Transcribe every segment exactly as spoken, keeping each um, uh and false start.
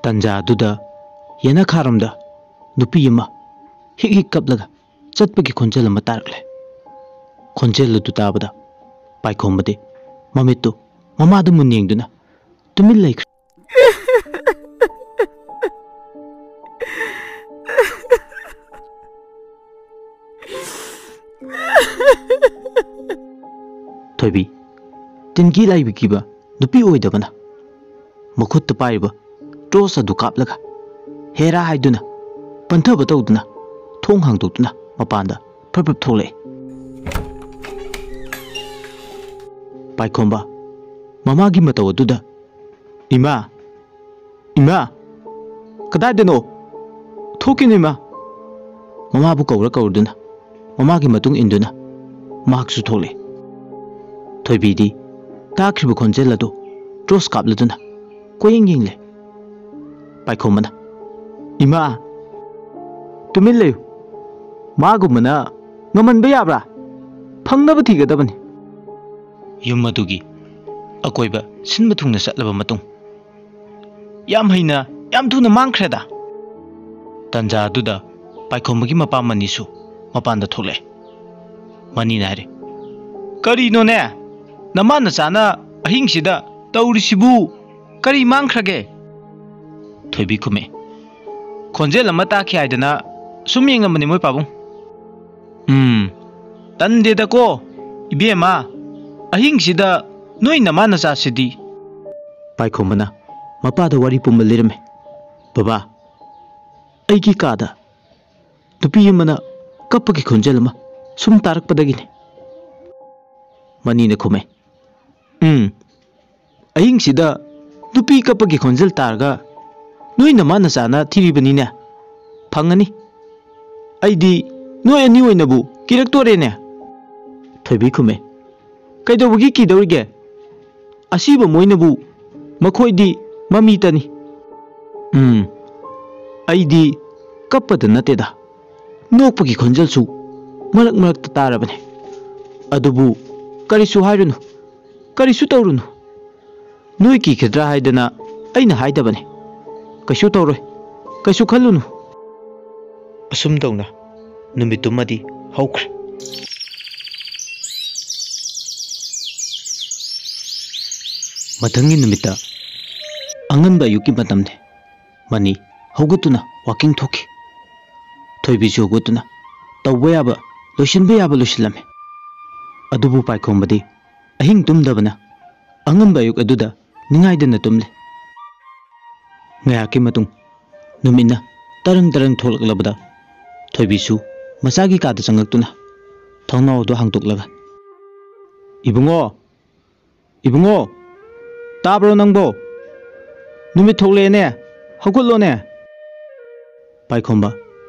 ꯇꯟꯖꯥꯗꯨꯗ ꯌꯦꯅꯈꯥꯔꯣꯝꯗ ꯅꯨꯄꯤ ꯑꯃ ꯍꯤꯛ ꯍꯤꯛ ꯀꯞꯂꯒ ꯆꯠꯄꯒꯤ ꯈꯣꯟꯖꯦꯜ ꯑꯃ ꯇꯥꯔꯛꯂꯦ꯫ ꯈꯣꯟꯖꯦꯜ ꯑꯗꯨ ꯇꯥꯕꯗ ꯄꯥꯏꯈꯣꯝꯕꯗꯤ ꯃꯃꯤꯠꯇꯨ ꯃꯃꯥꯗ ꯃꯨꯟ ꯌꯦꯡꯗꯨꯅ ꯇꯨꯃꯤꯟ ꯂꯩꯈ꯭ꯔꯦ꯫ ꯊꯣꯏꯕꯤ, ꯇꯤꯟꯒꯤ ꯂꯥꯏꯕꯤ ꯀꯤꯕ ꯅꯨꯄꯤ ꯑꯣꯏꯗꯕꯅ ꯃꯈꯨꯠꯇ ꯄꯥꯏꯔꯤꯕ ꯇꯣꯔꯆ ꯑꯗꯨ ꯀꯥꯞꯂꯒ ꯍꯦꯔꯥ ꯍꯥꯏꯗꯨꯅ ꯄꯟꯊꯕ ꯇꯧꯗꯨꯅ ꯊꯣꯡ ꯍꯥꯡꯗꯣꯛꯇꯨꯅ ꯃꯄꯥꯟꯗ ꯐ꯭ꯔꯞ ꯐ꯭ꯔꯞ ꯊꯣꯛꯂꯛꯑꯦ꯫ ꯄꯥꯏꯈꯣꯝꯕ ꯃꯃꯥꯒꯤ ꯃꯇꯧ ꯑꯗꯨꯗ, "ꯏꯃꯥ, ꯏꯃꯥ, ꯀꯗꯥꯏꯗꯅꯣ? ꯊꯣꯛꯈꯤꯅꯨ ꯏꯃꯥ!" ꯃꯃꯥꯕꯨ ꯀꯧꯔ ꯀꯧꯔꯗꯨꯅ ꯃꯃꯥꯒꯤ ꯃꯇꯨꯡ ꯏꯟꯗꯨꯅ ꯃꯍꯥꯛꯁꯨ ꯊꯣꯛꯂꯛꯑꯦ꯫ ꯊꯣꯏꯕꯤꯗꯤ ꯇꯥꯈ꯭ꯔꯤꯕ ꯈꯣꯟꯖꯦꯜ ꯑꯗꯨ ꯇꯣꯔꯆ ꯀꯥꯞꯂꯗꯨꯅ ꯀꯣꯏꯌꯦꯡ ꯌꯦꯡꯂꯦ꯫ ꯄꯥꯏꯈꯣꯝꯕꯅ, "ꯏꯃꯥ, ꯇꯨꯃꯤꯟ ꯂꯩꯌꯨ꯫ ꯃꯥꯒꯨꯝꯕꯅ ꯉꯝꯍꯟꯕ ꯌꯥꯕ꯭ꯔꯥ? ꯐꯪꯅꯕ ꯊꯤꯒꯗꯕꯅꯤ꯫" ꯌꯨꯝ ꯑꯗꯨꯒꯤ ꯑꯀꯣꯏꯕ ꯁꯤꯟꯕ ꯊꯨꯡꯅ ꯆꯠꯂꯕ ꯃꯇꯨꯡ, ꯌꯥꯝ ꯍꯩꯅ, ꯌꯥꯝ ꯊꯨꯅ ꯃꯥꯡꯈ꯭ꯔꯦꯗ꯫ ꯇꯟꯖꯥ ꯑꯗꯨꯗ ꯄꯥꯏꯈꯣꯝꯕꯒꯤ ꯃꯄꯥ ꯃꯅꯤꯁꯨ ꯃꯄꯥꯟꯗ ꯊꯣꯛꯂꯛꯑꯦ꯫ ꯃꯅꯤꯅ ꯍꯥꯏꯔꯦ, "ꯀꯔꯤꯅꯣꯅꯦ? ꯅꯃꯥ ꯅꯆꯥꯅ ꯑꯍꯤꯡꯁꯤꯗ ꯇꯧꯔꯤꯁꯤꯕꯨ ꯀꯔꯤ ꯃꯥꯡꯈ꯭ꯔꯒꯦ?" ꯊꯣꯏꯕꯤ ꯈꯨꯝꯃꯦ, "ꯈꯣꯟꯖꯦꯜ ꯑꯃ ꯇꯥꯈꯤ ꯍꯥꯏꯗꯅ ꯁꯨꯝ ꯌꯦꯡꯉꯝꯕꯅꯤ ꯃꯣꯏ ꯄꯥꯕꯨꯡ꯫" "ꯎꯝ, ꯇꯟꯗꯦꯗꯀꯣ, ꯏꯕꯦꯝꯃ, ꯑꯍꯤꯡꯁꯤꯗ ꯅꯣꯏ ꯅꯃꯥ ꯅꯆꯥꯁꯤꯗꯤ꯫" ꯄꯥꯏꯈꯣꯝꯕꯅ ꯃꯄꯥꯗ ꯋꯥꯔꯤ ꯄꯨꯝꯕ ꯂꯤꯔꯝꯃꯤ꯫ "ꯕꯕꯥ, ꯑꯩꯒꯤ ꯀꯥꯗ ꯅꯨꯄꯤ ꯑꯃꯅ ꯀꯞꯄꯒꯤ ꯈꯣꯟꯖꯦꯜ ꯑꯃ ꯁꯨꯝ ꯇꯥꯔꯛꯄꯗꯒꯤꯅꯤ꯫" ꯃꯅꯤꯅ ꯈꯨꯝꯃꯦ, "ꯎꯝ, ꯑꯍꯤꯡꯁꯤꯗ ꯅꯨꯄꯤ ꯀꯞꯄꯒꯤ ꯈꯣꯟꯖꯦꯜ ꯇꯥꯔꯒ ꯅꯣꯏ ꯅꯃꯥ ꯅꯆꯥꯅ ꯊꯤꯔꯤꯕꯅꯤꯅꯦ꯫ ꯐꯪꯉꯅꯤ꯫ ꯑꯩꯗꯤ ꯅꯣꯏ ꯑꯅꯤ ꯑꯣꯏꯅꯕꯨ ꯀꯤꯔꯛꯇꯣꯔꯦꯅꯦ꯫" ꯊꯣꯏꯕꯤ ꯈꯨꯝꯃꯦ, "ꯀꯩꯗꯧꯕꯒꯤ ꯀꯤꯗꯧꯔꯤꯒꯦ? ꯑꯁꯤꯕ ꯃꯣꯏꯅꯕꯨ ꯃꯈꯣꯏꯗꯤ ꯃꯃꯤꯇꯅꯤ꯫" "ꯎꯝ, ꯑꯩꯗꯤ ꯀꯞꯄꯗ ꯅꯠꯇꯦꯗ, ꯅꯣꯛꯄꯒꯤ ꯈꯣꯟꯖꯦꯜꯁꯨ ꯃꯔꯛ ꯃꯔꯛꯇ ꯇꯥꯔꯕꯅꯦ꯫ ꯑꯗꯨꯕꯨ ꯀꯔꯤꯁꯨ ꯍꯥꯏꯔꯨꯅꯨ, ꯀꯔꯤꯁꯨ ꯇꯧꯔꯨꯅꯨ꯫ ꯅꯣꯏ ꯀꯤꯒꯗ꯭ꯔꯥ ꯍꯥꯏꯗꯅ ꯑꯩꯅ ꯍꯥꯏꯗꯕꯅꯦ꯫ "ꯀꯩꯁꯨ ꯇꯧꯔꯣꯏ, ꯀꯩꯁꯨ ꯈꯜꯂꯨꯅꯨ"꯫ ꯑꯁꯨꯝ ꯇꯧꯅ ꯅꯨꯃꯤꯠꯇꯨꯃꯗꯤ ꯍꯧꯈ꯭ꯔꯦ꯫ ꯃꯊꯪꯒꯤ ꯅꯨꯃꯤꯠꯇ ꯑꯉꯟꯕ ꯑꯌꯨꯛꯀꯤ ꯃꯇꯝꯅꯤ꯫ ꯃꯅꯤ ꯍꯧꯒꯠꯇꯨꯅ ꯋꯥꯀꯤꯡ ꯊꯣꯛꯈꯤ꯫ ꯊꯣꯏꯕꯤꯁꯨ ꯍꯧꯒꯠꯇꯨꯅ ꯇꯧꯕ ꯌꯥꯕ, ꯂꯣꯏꯁꯤꯟꯕ ꯌꯥꯕ ꯂꯣꯏꯁꯤꯜꯂꯝꯃꯤ꯫ ꯑꯗꯨꯕꯨ ꯄꯥꯏꯈꯣꯝꯕꯗꯤ ꯑꯍꯤꯡ ꯇꯨꯝꯗꯕꯅ ꯑꯉꯟꯕ ꯑꯌꯨꯛ ꯑꯗꯨꯗ ꯅꯤꯡꯉꯥꯏꯗꯅ ꯇꯨꯝꯂꯦ꯫ ꯉꯥꯏꯍꯥꯛꯀꯤ ꯃꯇꯨꯡ ꯅꯨꯃꯤꯠꯅ ꯇꯔꯪ ꯇꯔꯪ ꯊꯣꯛꯂꯛꯂꯕꯗ ꯊꯣꯏꯕꯤꯁꯨ ꯃꯆꯥꯒꯤ ꯀꯥꯗ ꯆꯪꯂꯛꯇꯨꯅ ꯊꯣꯡꯅꯥꯎ ꯑꯗꯨ ꯍꯥꯡꯗꯣꯛꯂꯒ, "ꯏꯕꯨꯡꯉꯣ, ꯏꯕꯨꯡꯉꯣ, ꯇꯥꯕ꯭ꯔꯣ ꯅꯪꯕꯣ? ꯅꯨꯃꯤꯠ ꯊꯣꯛꯂꯛꯑꯦꯅꯦ, ꯍꯧꯒꯠꯂꯣꯅꯦ"꯫ ꯄꯥꯏꯈꯣꯝꯕ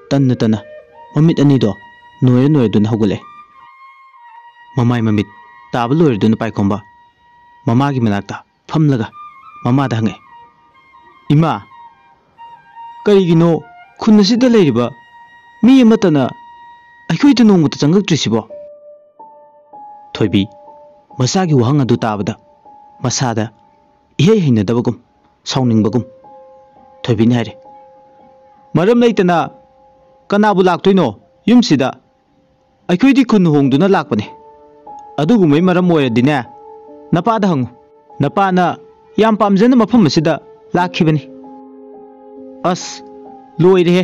ꯇꯟꯅ ꯇꯟꯅ ꯃꯃꯤꯠ ꯑꯅꯤꯗꯣ ꯅꯣꯏꯔ ꯅꯣꯏꯔꯗꯨꯅ ꯍꯧꯒꯠꯂꯛꯑꯦ꯫ ꯃꯃꯥꯏ ꯃꯃꯤꯠ ꯇꯥꯕ ꯂꯣꯏꯔꯗꯨꯅ ꯄꯥꯏꯈꯣꯝꯕ ꯃꯃꯥꯒꯤ ꯃꯅꯥꯛꯇ ꯐꯝꯂꯒ ꯃꯃꯥꯗ ꯍꯪꯉꯛꯑꯦ, "ꯏꯃꯥ, ꯀꯔꯤꯒꯤꯅꯣ ꯈꯨꯟ ꯑꯁꯤꯗ ꯂꯩꯔꯤꯕ ꯃꯤ ꯑꯃꯠꯇꯅ ꯑꯩꯈꯣꯏꯗ ꯅꯣꯡꯃꯇ ꯆꯪꯉꯛꯇ꯭ꯔꯤꯁꯤꯕꯣ?" ꯊꯣꯏꯕꯤ ꯃꯆꯥꯒꯤ ꯋꯥꯍꯪ ꯑꯗꯨ ꯇꯥꯕꯗ ꯃꯁꯥꯗ ꯏꯍꯩ ꯍꯩꯅꯗꯕꯒꯨꯝ ꯁꯥꯎꯅꯤꯡꯕꯒꯨꯝ ꯊꯣꯏꯕꯤꯅ ꯍꯥꯏꯔꯦ, "ꯃꯔꯝ ꯂꯩꯇꯅ ꯀꯅꯥꯕꯨ ꯂꯥꯛꯇꯣꯏꯅꯣ ꯌꯨꯝꯁꯤꯗ? ꯑꯩꯈꯣꯏꯗꯤ ꯈꯨꯟ ꯍꯣꯡꯗꯨꯅ ꯂꯥꯛꯄꯅꯦ꯫ ꯑꯗꯨꯒꯨꯝꯕꯩ ꯃꯔꯝ ꯑꯣꯏꯔꯗꯤꯅꯦ, ꯅꯄꯥꯗ ꯍꯪꯉꯨ꯫ ꯅꯄꯥꯅ ꯌꯥꯝ ꯄꯥꯝꯖꯅ ꯃꯐꯝ ꯑꯁꯤꯗ ꯂꯥꯛꯈꯤꯕꯅꯤ"꯫ ꯑꯁ, ꯂꯣꯏꯔꯦꯍꯦ,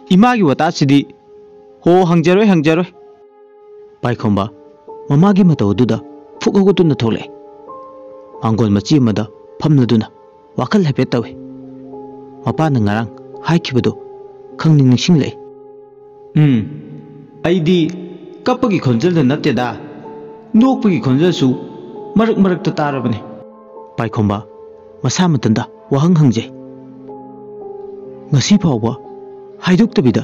ꯏꯃꯥꯒꯤ ꯋꯥꯇꯥꯁꯤꯗꯤ꯫ "ꯍꯣ, ꯍꯪꯖꯔꯣꯏ, ꯍꯪꯖꯔꯣꯏ"꯫ ꯄꯥꯏꯈꯣꯝꯕ ꯃꯃꯥꯒꯤ ꯃꯇꯧ ꯑꯗꯨꯗ ꯐꯨꯛ ꯍꯧꯒꯠꯇꯨꯅ ꯊꯣꯛꯂꯛꯑꯦ꯫ ꯃꯥꯡꯒꯣꯜ ꯃꯆꯤ ꯑꯃꯗ ꯐꯝꯂꯗꯨꯅ ꯋꯥꯈꯜ ꯍꯥꯏꯐꯦꯠ ꯇꯧꯏ꯫ ꯃꯄꯥꯅ ꯉꯔꯥꯡ ꯍꯥꯏꯈꯤꯕꯗꯨ ꯈꯪꯅꯤꯡ ꯅꯤꯡꯁꯤꯡꯂꯛꯏ꯫ "ꯎꯝ, ꯑꯩꯗꯤ ꯀꯞꯄꯒꯤ ꯈꯣꯟꯖꯦꯜꯗ ꯅꯠꯇꯦꯗ, ꯅꯣꯛꯄꯒꯤ ꯈꯣꯟꯖꯦꯜꯁꯨ ꯃꯔꯛ ꯃꯔꯛꯇ ꯇꯥꯔꯕꯅꯤ"꯫ ꯄꯥꯏꯈꯣꯝꯕ ꯃꯁꯥ ꯃꯊꯟꯇ ꯋꯥꯍꯪ ꯍꯪꯖꯩ꯫ "ꯉꯁꯤ ꯐꯥꯎꯕ ꯍꯥꯏꯗꯣꯛꯇꯕꯤꯗ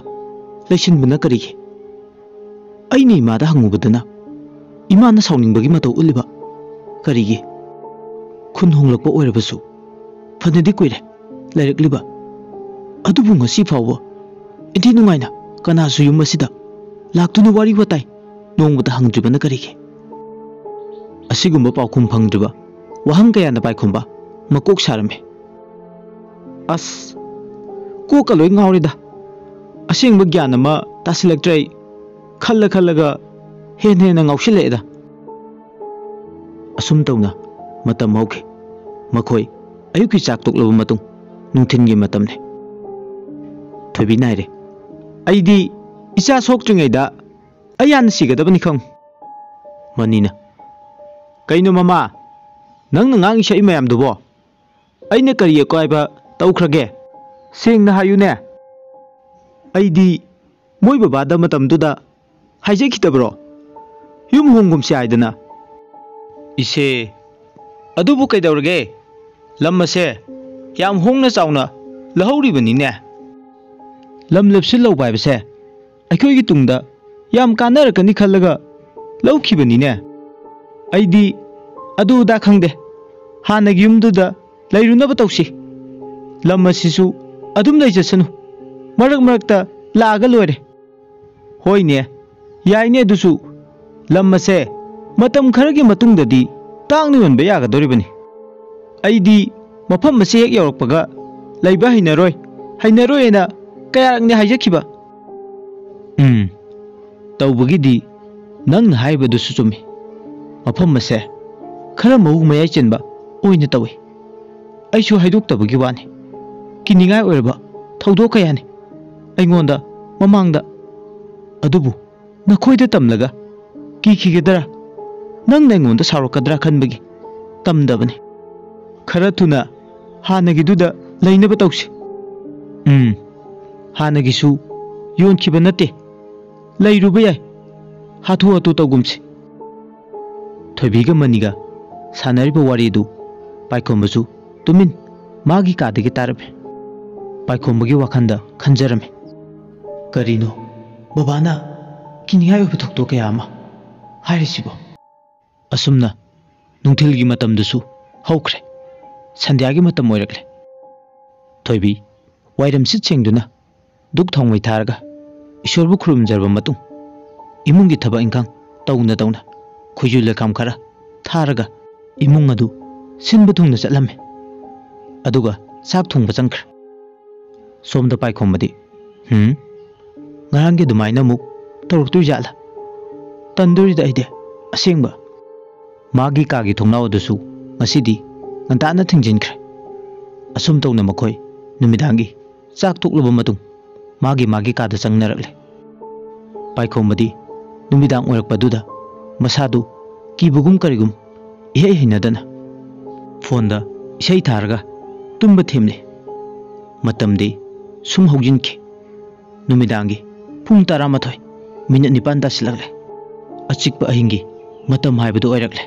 ꯂꯩꯁꯤꯟꯕꯅ ꯀꯔꯤꯒꯤ? ꯑꯩꯅ ꯏꯃꯥꯗ ꯍꯪꯉꯨꯕꯗꯅ ꯏꯃꯥꯅ ꯁꯥꯎꯅꯤꯡꯕꯒꯤ ꯃꯇꯧ ꯎꯠꯂꯤꯕ ꯀꯔꯤꯒꯤ? ꯈꯨꯟ ꯍꯣꯡꯂꯛꯄ ꯑꯣꯏꯔꯕꯁꯨ ꯐꯅꯗꯤ ꯀꯨꯏꯔꯦ ꯂꯩꯔꯛꯂꯤꯕ, ꯑꯗꯨꯕꯨ ꯉꯁꯤ ꯐꯥꯎꯕ ꯏꯟꯊꯤ ꯅꯨꯡꯉꯥꯏꯅ ꯀꯅꯥꯁꯨ ꯌꯨꯝ ꯑꯁꯤꯗ ꯂꯥꯛꯇꯨꯅ ꯋꯥꯔꯤ ꯋꯥꯇꯥꯏ ꯅꯣꯡꯃꯇ ꯍꯪꯗ꯭ꯔꯤꯕꯅ ꯀꯔꯤꯒꯤ?" ꯑꯁꯤꯒꯨꯝꯕ ꯄꯥꯎꯈꯨꯝ ꯐꯪꯗ꯭ꯔꯤꯕ ꯋꯥꯍꯪ ꯀꯌꯥꯅ ꯄꯥꯏꯈꯣꯝꯕ ꯃꯀꯣꯛ ꯁꯥꯔꯝꯃꯤ꯫ "ꯑꯁ, ꯀꯣꯛꯀ ꯂꯣꯏ ꯉꯥꯎꯔꯦꯗ꯫ ꯑꯁꯦꯡꯕ ꯒ꯭ꯌꯥꯟ ꯑꯃ ꯇꯥꯁꯤꯜꯂꯛꯇ꯭ꯔꯦ ꯑꯩ꯫ ꯈꯜꯂ ꯈꯜꯂꯒ ꯍꯦꯟꯅ ꯍꯦꯟꯅ ꯉꯥꯎꯁꯤꯜꯂꯛꯑꯦꯗ꯫ ꯑꯁꯨꯝ ꯇꯧꯅ ꯃꯇꯝ ꯍꯧꯈꯤ꯫ ꯃꯈꯣꯏ ꯑꯌꯨꯛꯀꯤ ꯆꯥꯛ ꯇꯣꯛꯂꯕ ꯃꯇꯨꯡ ꯅꯨꯡꯊꯤꯜꯒꯤ ꯃꯇꯝꯅꯤ꯫ ꯊꯣꯏꯕꯤꯅ ꯍꯥꯏꯔꯦ, "ꯑꯩꯗꯤ ꯏꯆꯥ ꯁꯣꯛꯇ꯭ꯔꯤꯉꯩꯗ ꯑꯩ ꯍꯥꯟꯅ ꯁꯤꯒꯗꯕꯅꯤ ꯈꯪꯉꯨ꯫" ꯃꯅꯤꯅ, "ꯀꯩꯅꯣ ꯃꯃꯥ, ꯅꯪꯅ ꯉꯥꯡꯉꯤ ꯁꯛꯏ ꯃꯌꯥꯝꯗꯨꯕꯣ? ꯑꯩꯅ ꯀꯔꯤ ꯑꯀꯥꯏꯕ ꯇꯧꯈ꯭ꯔꯒꯦ? ꯁꯦꯡꯅ ꯍꯥꯏꯌꯨꯅꯦ꯫ ꯑꯩꯗꯤ ꯃꯣꯏ ꯕꯕꯥꯗ ꯃꯇꯝꯗꯨꯗ ꯍꯥꯏꯖꯈꯤꯗꯕ꯭ꯔꯣ? ꯌꯨꯝ ꯍꯣꯡꯒꯨꯝꯁꯦ ꯍꯥꯏꯗꯅ?" "ꯏꯆꯦ, ꯑꯗꯨꯕꯨ ꯀꯩꯗꯧꯔꯒꯦ? ꯂꯝ ꯑꯁꯦ ꯌꯥꯝ ꯍꯣꯡꯅ ꯆꯥꯎꯅ ꯂꯧꯍꯧꯔꯤꯕꯅꯤꯅꯦ꯫ ꯂꯝ ꯂꯦꯞꯁꯤꯜꯍꯧꯕ ꯍꯥꯏꯕꯁꯦ ꯑꯩꯈꯣꯏꯒꯤ ꯇꯨꯡꯗ ꯌꯥꯝ ꯀꯥꯟꯅꯔꯛꯀꯅꯤ ꯈꯜꯂꯒ ꯂꯧꯈꯤꯕꯅꯤꯅꯦ꯫ ꯑꯩꯗꯤ ꯑꯗꯨ ꯑꯗꯥ ꯈꯪꯗꯦ꯫ ꯍꯥꯟꯅꯒꯤ ꯌꯨꯝꯗꯨꯗ ꯂꯩꯔꯨꯅꯕ ꯇꯧꯁꯤ꯫ ꯂꯝ ꯑꯁꯤꯁꯨ ꯑꯗꯨꯝ ꯂꯩꯖꯁꯅꯨ꯫ ꯃꯔꯛ ꯃꯔꯛꯇ ꯂꯥꯛꯑꯒ ꯂꯣꯏꯔꯦ꯫" "ꯍꯣꯏꯅꯦ, ꯌꯥꯏꯅꯦ ꯑꯗꯨꯁꯨ꯫ ꯂꯝ ꯑꯁꯦ ꯃꯇꯝ ꯈꯔꯒꯤ ꯃꯇꯨꯡꯗꯗꯤ ꯇꯥꯡꯅ ꯌꯣꯟꯕ ꯌꯥꯒꯗꯧꯔꯤꯕꯅꯤ꯫ ꯑꯩꯗꯤ ꯃꯐꯝ ꯑꯁꯤ ꯍꯦꯛ ꯌꯧꯔꯛꯄꯒ ꯂꯩꯕ ꯍꯩꯅꯔꯣꯏ, ꯍꯩꯅꯔꯣꯏꯅ ꯀꯌꯥꯔꯛꯅꯤ ꯍꯥꯏꯖꯈꯤꯕ꯫" "ꯎꯝ, ꯇꯧꯕꯒꯤꯗꯤ ꯅꯪꯅ ꯍꯥꯏꯔꯤꯕꯗꯨꯁꯨ ꯆꯨꯝꯃꯤ꯫ ꯃꯐꯝ ꯑꯁꯦ ꯈꯔ ꯃꯑꯣꯡ ꯃꯌꯥꯏ ꯆꯦꯟꯕ ꯑꯣꯏꯅ ꯇꯧꯏ꯫ ꯑꯩꯁꯨ ꯍꯥꯏꯗꯣꯛꯇꯕꯒꯤ ꯋꯥꯅꯤ꯫ ꯀꯤꯅꯤꯡꯉꯥꯏ ꯑꯣꯏꯔꯕ ꯊꯧꯗꯣꯛ ꯀꯌꯥꯅꯤ ꯑꯩꯉꯣꯟꯗ ꯃꯃꯥꯡꯗ꯫ ꯑꯗꯨꯕꯨ ꯅꯈꯣꯏꯗ ꯇꯝꯂꯒ ꯀꯤꯈꯤꯒꯗ꯭ꯔꯥ? ꯅꯪꯅ ꯑꯩꯉꯣꯟꯗ ꯁꯥꯎꯔꯛꯀꯗ꯭ꯔꯥ ꯈꯟꯕꯒꯤ ꯇꯝꯗꯕꯅꯤ꯫ ꯈꯔ ꯊꯨꯅ ꯍꯥꯟꯅꯒꯤꯗꯨꯗ ꯂꯩꯅꯕ ꯇꯧꯁꯤ꯫" "ꯎꯝ, ꯍꯥꯟꯅꯒꯤꯁꯨ ꯌꯣꯟꯈꯤꯕ ꯅꯠꯇꯦ꯫ ꯂꯩꯔꯨꯕ ꯌꯥꯏ꯫ ꯍꯥꯊꯨ ꯍꯥꯊꯨ ꯇꯧꯒꯨꯝꯁꯤ꯫" ꯊꯣꯏꯕꯤꯒ ꯃꯅꯤꯒ ꯁꯥꯟꯅꯔꯤꯕ ꯋꯥꯔꯤꯗꯨ ꯄꯥꯏꯈꯣꯝꯕꯁꯨ ꯇꯨꯃꯤꯟ ꯃꯥꯒꯤ ꯀꯥꯗꯒꯤ ꯇꯥꯔꯝꯃꯤ꯫ ꯄꯥꯏꯈꯣꯝꯕꯒꯤ ꯋꯥꯈꯜꯗ ꯈꯟꯖꯔꯝꯃꯤ, "ꯀꯔꯤꯅꯣ ꯕꯕꯥꯅ ꯀꯤꯅꯤꯡꯉꯥꯏ ꯑꯣꯏꯕ ꯊꯧꯗꯣꯛ ꯀꯌꯥ ꯑꯃ ꯍꯥꯏꯔꯤꯁꯤꯕꯣ?" ꯑꯁꯨꯝꯅ ꯅꯨꯡꯊꯤꯜꯒꯤ ꯃꯇꯝꯗꯨꯁꯨ ꯍꯧꯈ꯭ꯔꯦ꯫ ꯁꯟꯙ꯭ꯌꯥꯒꯤ ꯃꯇꯝ ꯑꯣꯏꯔꯛꯂꯦ꯫ ꯊꯣꯏꯕꯤ ꯋꯥꯏꯔꯝ ꯁꯤꯠ ꯁꯦꯡꯗꯨꯅ ꯙꯨꯞ ꯊꯥꯎꯃꯩ ꯊꯥꯔꯒ ꯏꯁꯣꯔꯕꯨ ꯈꯨꯔꯨꯝꯖꯔꯕ ꯃꯇꯨꯡ, ꯏꯃꯨꯡꯒꯤ ꯊꯕꯛ ꯏꯟꯈꯥꯡ ꯇꯧꯅ ꯇꯧꯅ ꯈꯣꯏꯖꯨ ꯂꯩꯈꯥꯝ ꯈꯔ ꯊꯥꯔꯒ ꯏꯃꯨꯡ ꯑꯗꯨ ꯁꯤꯟꯕ ꯊꯨꯡꯅ ꯆꯠꯂꯝꯃꯤ꯫ ꯑꯗꯨꯒ ꯆꯥꯛ ꯊꯣꯡꯕ ꯆꯪꯈ꯭ꯔꯦ꯫ ꯁꯣꯝꯗ ꯄꯥꯏꯈꯣꯝꯕꯗꯤ, "ꯍꯨꯝ, ꯉꯔꯥꯡꯒꯤ ꯑꯗꯨꯃꯥꯏꯅ ꯑꯃꯨꯛ ꯇꯧꯔꯛꯇꯣꯏꯖꯥꯠꯂꯥ? ꯇꯟꯗꯣꯔꯤꯗ ꯑꯩꯗꯤ, ꯑꯁꯦꯡꯕ꯫" ꯃꯥꯒꯤ ꯀꯥꯒꯤ ꯊꯣꯡꯅꯥꯎ ꯑꯗꯨꯁꯨ ꯉꯁꯤꯗꯤ ꯉꯟꯇꯥꯅ ꯊꯤꯡꯖꯤꯟꯈ꯭ꯔꯦ꯫ ꯑꯁꯨꯝ ꯇꯧꯅ ꯃꯈꯣꯏ ꯅꯨꯃꯤꯗꯥꯡꯒꯤ ꯆꯥꯛ ꯇꯣꯛꯂꯕ ꯃꯇꯨꯡ ꯃꯥꯒꯤ ꯃꯥꯒꯤ ꯀꯥꯗ ꯆꯪꯅꯔꯛꯂꯦ꯫ ꯄꯥꯏꯈꯣꯝꯕꯗꯤ ꯅꯨꯃꯤꯗꯥꯡ ꯑꯣꯏꯔꯛꯄꯗꯨꯗ ꯃꯁꯥꯗꯨ ꯀꯤꯕꯒꯨꯝ ꯀꯔꯤꯒꯨꯝ ꯏꯍꯩ ꯍꯩꯅꯗꯅ ꯐꯣꯟꯗ ꯏꯁꯩ ꯊꯥꯔꯒ ꯇꯨꯝꯕ ꯊꯦꯝꯂꯤ꯫ ꯃꯇꯝꯗꯤ ꯁꯨꯝ ꯍꯧꯖꯤꯟꯈꯤ꯫ ꯅꯨꯃꯤꯗꯥꯡꯒꯤ ꯄꯨꯡ ꯇꯔꯥꯃꯥꯊꯣꯏ ꯃꯤꯅꯤꯠ ꯅꯤꯄꯥꯟ ꯇꯥꯁꯤꯜꯂꯛꯂꯦ꯫ ꯑꯆꯤꯛꯄ ꯑꯍꯤꯡꯒꯤ ꯃꯇꯝ ꯍꯥꯏꯕꯗꯨ ꯑꯣꯏꯔꯛꯂꯦ꯫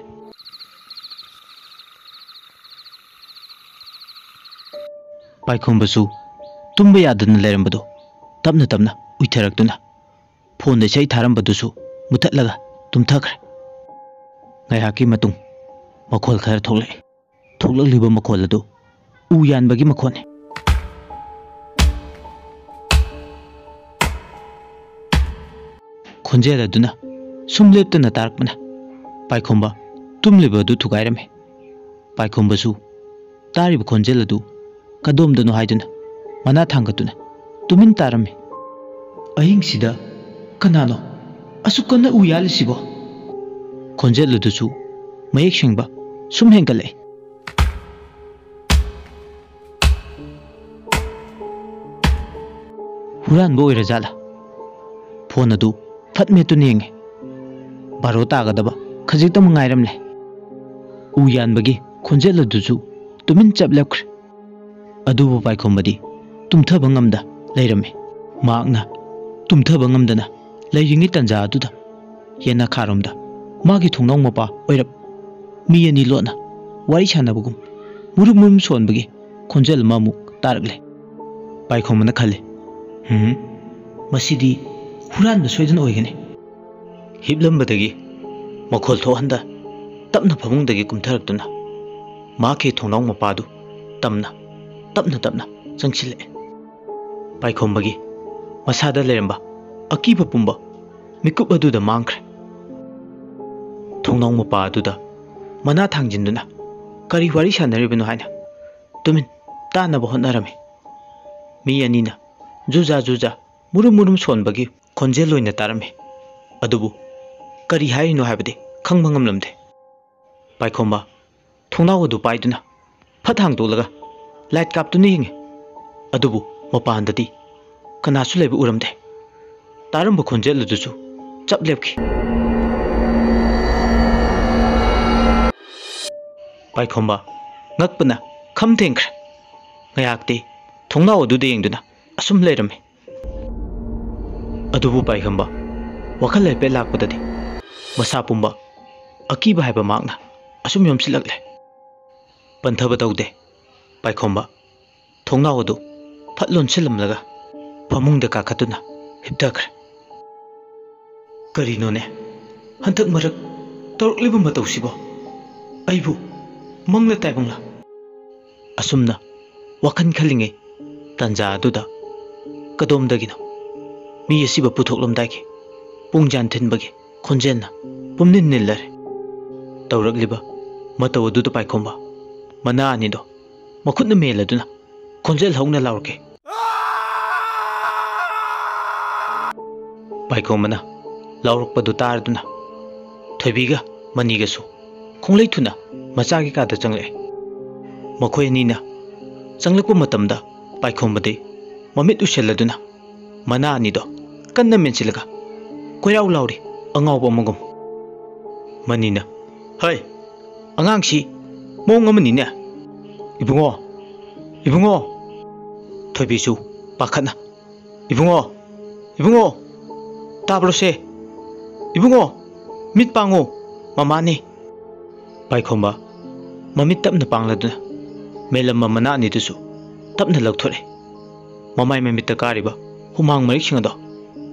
ꯄꯥꯏꯈꯣꯝꯕꯁꯨ ꯇꯨꯝꯕ ꯌꯥꯗꯅ ꯂꯩꯔꯝꯕꯗꯨ ꯇꯞꯅ ꯇꯞꯅ ꯎꯏꯊꯔꯛꯇꯨꯅ ꯐꯣꯟꯗ ꯏꯁꯩ ꯊꯥꯔꯝꯕꯗꯨꯁꯨ ꯃꯨꯊꯠꯂꯒ ꯇꯨꯝꯊꯈ꯭ꯔꯦ꯫ ꯉꯥꯏꯍꯥꯛꯀꯤ ꯃꯇꯨꯡ ꯃꯈꯣꯜ ꯈꯔ ꯊꯣꯛꯂꯛꯏ꯫ ꯊꯣꯛꯂꯛꯂꯤꯕ ꯃꯈꯣꯜ ꯑꯗꯨ ꯎ ꯌꯥꯟꯕꯒꯤ ꯃꯈꯣꯜꯅꯤ꯫ ꯈꯣꯟꯖꯦꯜ ꯑꯗꯨꯅ ꯁꯨꯝ ꯂꯦꯞꯇꯅ ꯇꯥꯔꯛꯄꯅ ꯄꯥꯏꯈꯣꯝꯕ ꯇꯨꯝꯂꯤꯕ ꯑꯗꯨ ꯊꯨꯒꯥꯏꯔꯝꯃꯤ꯫ ꯄꯥꯏꯈꯣꯝꯕꯁꯨ ꯇꯥꯔꯤꯕ ꯈꯣꯟꯖꯦꯜ ꯑꯗꯨ ꯀꯗꯣꯝꯗꯅꯣ ꯍꯥꯏꯗꯨꯅ ꯃꯅꯥ ꯊꯥꯡꯒꯠꯇꯨꯅ ꯇꯨꯃꯤꯟ ꯇꯥꯔꯝꯃꯤ꯫ "ꯑꯍꯤꯡꯁꯤꯗ ꯀꯅꯥꯅꯣ ꯑꯁꯨꯛ ꯀꯟꯅ ꯎ ꯌꯥꯜꯂꯤꯁꯤꯕꯣ?" ꯈꯣꯟꯖꯦꯜ ꯑꯗꯨꯁꯨ ꯃꯌꯦꯛ ꯁꯦꯡꯕ ꯁꯨꯝ ꯍꯦꯟꯒꯠꯂꯛꯏ꯫ ꯍꯨꯔꯥꯟꯕ ꯑꯣꯏꯔꯖꯥꯠꯂꯥ? ꯐꯣꯟ ꯑꯗꯨ ꯐꯠ ꯃꯦꯠꯇꯨꯅ ꯌꯦꯡꯉꯤ꯫ ꯕꯥꯔꯣ ꯇꯥꯒꯗꯕ ꯈꯖꯤꯛꯇꯃꯛ ꯉꯥꯏꯔꯝꯂꯦ꯫ ꯎ ꯌꯥꯟꯕꯒꯤ ꯈꯣꯟꯖꯦꯜ ꯑꯗꯨꯁꯨ ꯇꯨꯃꯤꯟ ꯆꯞ ꯂꯦꯞꯈ꯭ꯔꯦ꯫ ꯑꯗꯨꯕꯨ ꯄꯥꯏꯈꯣꯝꯕꯗꯤ ꯇꯨꯝꯊꯕ ꯉꯝꯗ ꯂꯩꯔꯝꯃꯤ꯫ ꯃꯍꯥꯛꯅ ꯇꯨꯝꯊꯕ ꯉꯝꯗꯅ ꯂꯩꯔꯤꯉꯩ ꯇꯟꯖꯥ ꯑꯗꯨꯗ ꯌꯦꯅꯈꯥꯔꯣꯝꯗ ꯃꯥꯒꯤ ꯊꯣꯡꯅꯥꯎ ꯃꯄꯥ ꯑꯣꯏꯔꯞ ꯃꯤ ꯑꯅꯤ ꯂꯣꯠꯅ ꯋꯥꯔꯤ ꯁꯥꯟꯅꯕꯒꯨꯝ ꯃꯨꯔꯨꯝ ꯃꯨꯔꯨꯝ ꯁꯣꯟꯕꯒꯤ ꯈꯣꯟꯖꯦꯜ ꯑꯃꯃꯨꯛ ꯇꯥꯔꯛꯂꯦ꯫ ꯄꯥꯏꯈꯣꯝꯕꯅ ꯈꯜꯂꯤ, "ꯍꯨꯝ, ꯃꯁꯤꯗꯤ ꯍꯨꯔꯥꯟꯕ ꯁꯣꯏꯗꯅ ꯑꯣꯏꯒꯅꯤ꯫" ꯍꯤꯞꯂꯝꯕꯗꯒꯤ ꯃꯈꯣꯜ ꯊꯣꯛꯍꯟꯗ ꯇꯞꯅ ꯐꯃꯨꯡꯗꯒꯤ ꯀꯨꯝꯊꯔꯛꯇꯨꯅ ꯃꯍꯥꯛꯀꯤ ꯊꯣꯡꯅꯥꯎ ꯃꯄꯥꯗꯨ ꯇꯝꯅ ꯇꯞꯅ ꯇꯞꯅ ꯆꯪꯁꯤꯜꯂꯛꯑꯦ꯫ ꯄꯥꯏꯈꯣꯝꯕꯒꯤ ꯃꯁꯥꯗ ꯂꯩꯔꯝꯕ ꯑꯀꯤꯕ ꯄꯨꯝꯕ ꯃꯤꯀꯨꯞ ꯑꯗꯨꯗ ꯃꯥꯡꯈ꯭ꯔꯦ꯫ ꯊꯣꯡꯅꯥꯎ ꯃꯄꯥ ꯑꯗꯨꯗ ꯃꯅꯥ ꯊꯥꯡꯖꯤꯟꯗꯨꯅ ꯀꯔꯤ ꯋꯥꯔꯤ ꯁꯥꯟꯅꯔꯤꯕꯅꯣ ꯍꯥꯏꯅ ꯇꯨꯃꯤꯟ ꯇꯥꯅꯕ ꯍꯣꯠꯅꯔꯝꯃꯤ꯫ ꯃꯤ ꯑꯅꯤꯅ ꯖꯨꯖꯥ ꯖꯨꯖꯥ ꯃꯨꯔꯨꯝ ꯃꯨꯔꯨꯝ ꯁꯣꯟꯕꯒꯤ ꯈꯣꯟꯖꯦꯜ ꯑꯣꯏꯅ ꯇꯥꯔꯝꯃꯤ꯫ ꯑꯗꯨꯕꯨ ꯀꯔꯤ ꯍꯥꯏꯔꯤꯅꯣ ꯍꯥꯏꯕꯗꯤ ꯈꯪꯕ ꯉꯝꯂꯝꯗꯦ꯫ ꯄꯥꯏꯈꯣꯝꯕ ꯊꯣꯡꯅꯥꯎ ꯑꯗꯨ ꯄꯥꯏꯗꯨꯅ ꯐꯠ ꯍꯥꯡꯗꯣꯛꯂꯒ ꯂꯥꯏꯠ ꯀꯥꯞꯇꯨꯅ ꯌꯦꯡꯉꯤ꯫ ꯑꯗꯨꯕꯨ ꯃꯄꯥꯟꯗꯗꯤ ꯀꯅꯥꯁꯨ ꯂꯩꯕ ꯎꯔꯝꯗꯦ꯫ ꯇꯥꯔꯝꯕ ꯈꯣꯟꯖꯦꯜ ꯑꯗꯨꯁꯨ ꯆꯞ ꯂꯦꯞꯈꯤ꯫ ꯄꯥꯏꯈꯣꯝꯕ ꯉꯛꯄꯅ ꯈꯝ ꯊꯦꯡꯈ꯭ꯔꯦ꯫ ꯉꯥꯏꯍꯥꯛꯇꯤ ꯊꯣꯡꯅꯥꯎ ꯑꯗꯨꯗ ꯌꯦꯡꯗꯨꯅ ꯑꯁꯨꯝ ꯂꯩꯔꯝꯃꯤ꯫ ꯑꯗꯨꯕꯨ ꯄꯥꯏꯈꯣꯝꯕ ꯋꯥꯈꯜ ꯍꯥꯏꯐꯦꯠ ꯂꯥꯛꯄꯗꯗꯤ ꯃꯁꯥ ꯄꯨꯝꯕ ꯑꯀꯤꯕ ꯍꯥꯏꯕ ꯃꯍꯥꯛꯅ ꯑꯁꯨꯝ ꯌꯣꯝꯁꯤꯜꯂꯛꯂꯦ꯫ ꯄꯟꯊꯕ ꯇꯧꯗꯦ꯫ ꯄꯥꯏꯈꯣꯝꯕ ꯊꯣꯡꯅꯥꯎ ꯑꯗꯨ ꯐꯠ ꯂꯣꯟꯁꯤꯜꯂꯝꯂꯒ ꯐꯃꯨꯡꯗ ꯀꯥꯈꯠꯇꯨꯅ ꯍꯤꯞꯊꯈ꯭ꯔꯦ꯫ ꯀꯔꯤꯅꯣꯅꯦ, ꯍꯟꯗꯛ ꯃꯔꯛ ꯇꯧꯔꯛꯂꯤꯕ ꯃꯇꯧꯁꯤꯕꯣ? ꯑꯩꯕꯨ ꯃꯪꯂ ꯇꯥꯏꯕꯪꯂ? ꯑꯁꯨꯝꯅ ꯋꯥꯈꯜ ꯈꯜꯂꯤꯉꯩ ꯇꯥꯟꯖꯥ ꯑꯗꯨꯗ ꯀꯗꯣꯝꯗꯒꯤꯅꯣ ꯃꯤ ꯑꯁꯤꯕ ꯄꯨꯊꯣꯛꯂꯝꯗꯥꯏꯒꯤ ꯄꯨꯡꯖꯥꯟ ꯊꯤꯟꯕꯒꯤ ꯈꯣꯟꯖꯦꯜꯅ ꯄꯨꯝꯅꯤꯟ ꯅꯤꯜꯂꯔꯦ꯫ ꯇꯧꯔꯛꯂꯤꯕ ꯃꯇꯧ ꯑꯗꯨꯗ ꯄꯥꯏꯈꯣꯝꯕ ꯃꯅꯥ ꯑꯅꯤꯗꯣ ꯃꯈꯨꯠꯅ ꯃꯦꯜꯂꯗꯨꯅ ꯈꯣꯟꯖꯦꯜ ꯍꯧꯅ ꯂꯥꯎꯔꯛꯈꯤ꯫ ꯄꯥꯏꯈꯣꯝꯕꯅ ꯂꯥꯎꯔꯛꯄꯗꯨ ꯇꯥꯔꯗꯨꯅ ꯊꯣꯏꯕꯤꯒ ꯃꯅꯤꯒꯁꯨ ꯈꯣꯡꯂꯩ ꯊꯨꯅ ꯃꯆꯥꯒꯤ ꯀꯥꯗ ꯆꯪꯂꯛꯑꯦ꯫ ꯃꯈꯣꯏ ꯑꯅꯤꯅ ꯆꯪꯂꯛꯄ ꯃꯇꯝꯗ ꯄꯥꯏꯈꯣꯝꯕꯗꯤ ꯃꯃꯤꯠ ꯎꯏꯁꯤꯜꯂꯗꯨꯅ ꯃꯅꯥ ꯑꯅꯤꯗꯣ ꯀꯟꯅ ꯃꯦꯟꯁꯤꯜꯂꯒ ꯀꯣꯏꯔꯥꯎ ꯂꯥꯎꯔꯤ ꯑꯉꯥꯎꯕ ꯑꯃꯒꯨꯝ꯫ ꯃꯅꯤꯅ, "ꯍꯩ, ꯑꯉꯥꯡꯁꯤ ꯃꯑꯣꯡ ꯑꯃꯅꯤꯅꯦ꯫ ꯏꯕꯨꯡꯉꯣ, ꯏꯕꯨꯡꯉꯣ!" ꯊꯣꯏꯕꯤꯁꯨ ꯄꯥꯈꯠꯅ, "ꯏꯕꯨꯡꯉꯣ, ꯏꯕꯨꯡꯉꯣ, ꯇꯥꯕ꯭ꯔꯣꯁꯦ? ꯏꯕꯨꯡꯉꯣ, ꯃꯤꯠ ꯄꯥꯡꯉꯨ, ꯃꯃꯥꯅꯤ!" ꯄꯥꯏꯈꯣꯝꯕ ꯃꯃꯤꯠ ꯇꯞꯅ ꯄꯥꯡꯂꯗꯨꯅ ꯃꯦꯜꯂꯝꯕ ꯃꯅꯥ ꯑꯅꯤꯗꯨꯁꯨ ꯇꯞꯅ ꯂꯧꯊꯣꯔꯛꯏ꯫ ꯃꯃꯥꯏ ꯃꯃꯤꯠꯇ ꯀꯥꯔꯤꯕ ꯍꯨꯃꯥꯡ ꯃꯔꯤꯛꯁꯤꯡ ꯑꯗꯣ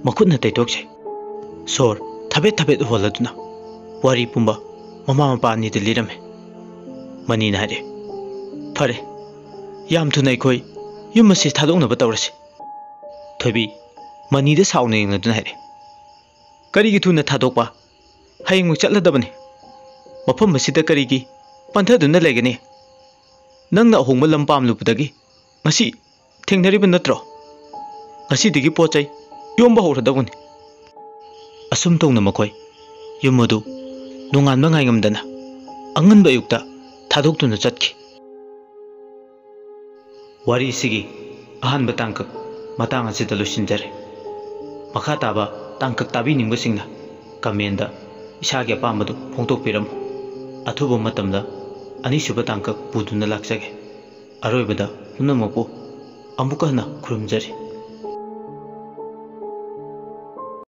ꯃꯈꯨꯠꯅ ꯇꯩꯊꯣꯛꯆꯩ꯫ ꯁꯣꯔ ꯊꯕꯦꯠ ꯊꯕꯦꯠ ꯍꯣꯜꯂꯗꯨꯅ ꯋꯥꯔꯤ ꯄꯨꯝꯕ ꯃꯃꯥ ꯃꯄꯥ ꯑꯅꯤꯗ ꯂꯤꯔꯝꯃꯤ꯫ ꯃꯅꯤꯅ ꯍꯥꯏꯔꯛꯏ, "ꯐꯔꯦ, ꯌꯥꯝ ꯊꯨꯅ ꯑꯩꯈꯣꯏ ꯌꯨꯝ ꯑꯁꯤ ꯊꯥꯗꯣꯛꯅꯕ ꯇꯧꯔꯁꯤ꯫" ꯊꯣꯏꯕꯤ ꯃꯅꯤꯗ ꯁꯥꯎꯅ ꯌꯦꯡꯂꯗꯨꯅ ꯍꯥꯏꯔꯛꯏ, "ꯀꯔꯤꯒꯤ ꯊꯨꯅ ꯊꯥꯗꯣꯛꯄ? ꯍꯌꯦꯡꯃꯛ ꯆꯠꯂꯗꯕꯅꯤ꯫ ꯃꯐꯝ ꯑꯁꯤꯗ ꯀꯔꯤꯒꯤ ꯄꯟꯊꯗꯨꯅ ꯂꯩꯒꯅꯤ? ꯅꯪꯅ ꯑꯍꯣꯡꯕ ꯂꯝ ꯄꯥꯝꯂꯨꯕꯗꯒꯤ ꯉꯁꯤ ꯊꯦꯡꯅꯔꯤꯕ ꯅꯠꯇ꯭ꯔꯣ? ꯉꯁꯤꯗꯒꯤ ꯄꯣꯠ ꯆꯩ ꯌꯣꯝꯕ ꯍꯧꯔꯗꯧꯕꯅꯤ꯫ ꯑꯁꯨꯝ ꯇꯧꯅ ꯃꯈꯣꯏ ꯌꯨꯝ ꯑꯗꯨ ꯅꯣꯡꯉꯥꯟꯕ ꯉꯥꯏꯉꯝꯗꯅ ꯑꯉꯟꯕ ꯑꯌꯨꯛꯇ ꯊꯥꯗꯣꯛꯇꯨꯅ ꯆꯠꯈꯤ꯫ ꯋꯥꯔꯤꯁꯤꯒꯤ ꯑꯍꯥꯟꯕ ꯇꯥꯡꯀꯛ ꯃꯇꯥꯡ ꯑꯁꯤꯗ ꯂꯣꯏꯁꯤꯟꯖꯔꯦ꯫ ꯃꯈꯥ ꯇꯥꯕ ꯇꯥꯡꯀꯛ ꯇꯥꯕꯤꯅꯤꯡꯕꯁꯤꯡꯅ ꯀꯃꯦꯟꯗ ꯏꯁꯥꯒꯤ ꯑꯄꯥꯝꯕꯗꯨ ꯐꯣꯡꯗꯣꯛꯄꯤꯔꯝꯃꯨ꯫ ꯑꯊꯨꯕ ꯃꯇꯝꯗ ꯑꯅꯤꯁꯨꯕ ꯇꯥꯡꯀꯛ ꯄꯨꯗꯨꯅ ꯂꯥꯛꯆꯒꯦ꯫ ꯑꯔꯣꯏꯕꯗ ꯄꯨꯝꯅꯃꯛꯄꯨ ꯑꯃꯨꯛꯀ ꯍꯟꯅ ꯈꯨꯔꯨꯝꯖꯔꯤ꯫